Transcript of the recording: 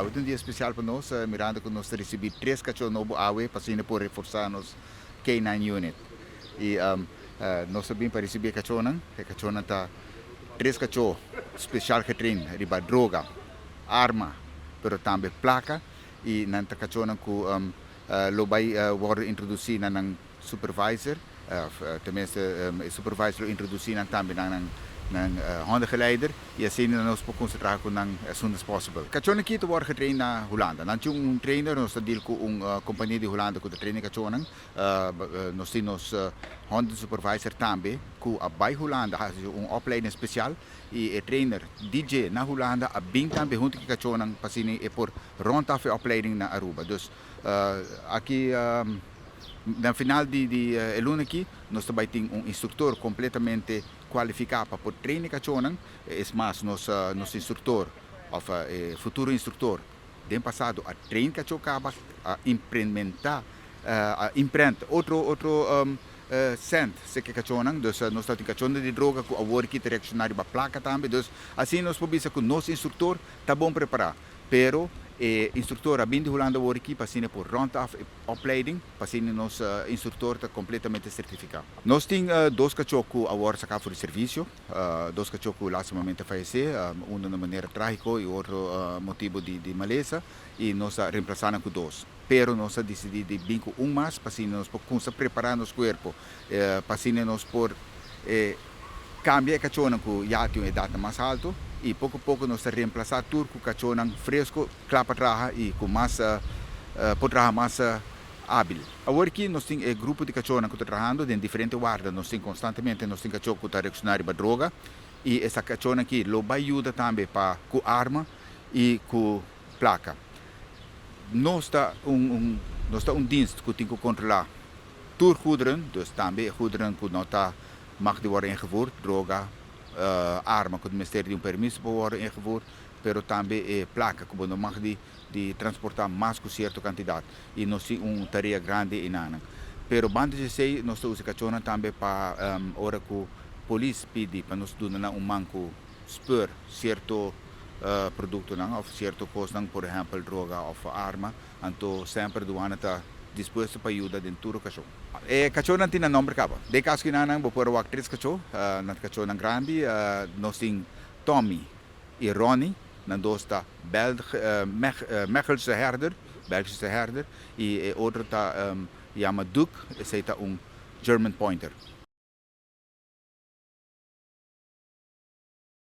Awe ta un dia spesial pa nos, mirando ku nos ta risibí tres kachó nobo awe pa asina por reforsá nos K-nine unit. I nos a bin pa risibí e kachónan. E kachónan ta tres kachó spesial getrain riba droga, arma, pero tambe plaka. I nan ta kachónan ku lo bai wòrdu introdusí na nan supervisor, tenminste e supervisor lo introdusí nan tambe na nan nan hondengeleider i asina nos por kuminsá traha ku nan as soon as possible. Kachónan aki ta wòrdu getrain na Hulanda. Nan tin un trainer, nos ta deal ku un kompania di Hulanda ku ta train e kachónan. Nos tin nos hondensupervisor tambe ku a bai Hulanda hasi un opleiding spesial i e trainer DJ na Hulanda a bin tambe huntu ku e kachónan pa asina e por rond af e opleiding na Aruba. Dus aki na final di di e luna aki nos ta bai tin un instruktor kompletamente kualifiká pa por train e kachónan. Es mas nos nos instruktor òf e futuro instruktor den pasado a train kachó kaba, a implementá, a imprent otro otro sènt seke kachónan. Dus nos ta tin kachónan di droga ku awor aki ta reakshoná riba plaka tambe. Dus asina nos por bisa ku nos instruktor ta bon prepará. Pero e instruktor a bin di Hulanda awor aki pa asina por rond af e opleiding, pa asina nos instruktor ta kompletamente sertifiká. Nos tin dos kachó ku awor saká for di servisio, dos kachó ku lastimamente a fayesé, uno na manera trágiko i otro motibu di malesa, i nos a remplasá nan ku dos. Pero nos a disidí di bin ku un mas pa asina nos por kumsa prepará nos kuerpo, pa asina nos por Kambia e kachónan ku ya tin un edatnan mas haltu i poko poko nos ta remplasá tur ku kachónan fresko kla pa traha i ku mas por traha mas ábil. Awor aki nos tin e grupo di kachónan ku ta trahando den diferente warda. Nos tin konstantemente nos tin kachó ku ta reakshoná riba droga i esa kachónan aki lo bai yuda tambe pa ku arma i ku plaka. Nos ta un nos ta un dienst ku tin ku kontrolá tur goederen, dus tambe e goederen ku no ta mag di wòrdu ingevoerd, droga, arma ku mester di un permiso pa wòrdu ingevoerd, pero tambe e plaka ku bo no mag di di transportá mas ku sierto kantidat i nos tin un tarea grandi enanan. Pero banda di esei nos ta usa kachónan tambe pa ora ku polis pidi pa nos duna nan un man ku speur sierto produktonan òf sierto kosnan, por ehèmpel droga òf arma. Anto semper duana ta dispuesto pa yuda den tur okashon. E kachónan tin nan nòmber kaba. Den kaso ki nan bo por a wak tres kachó, nan ta kachónan grandi. Nos tin Tommy i Ronny, nan dos ta Mechelse herder, Belgische herder, i e otro ta yama Duke, esei ta un German Pointer.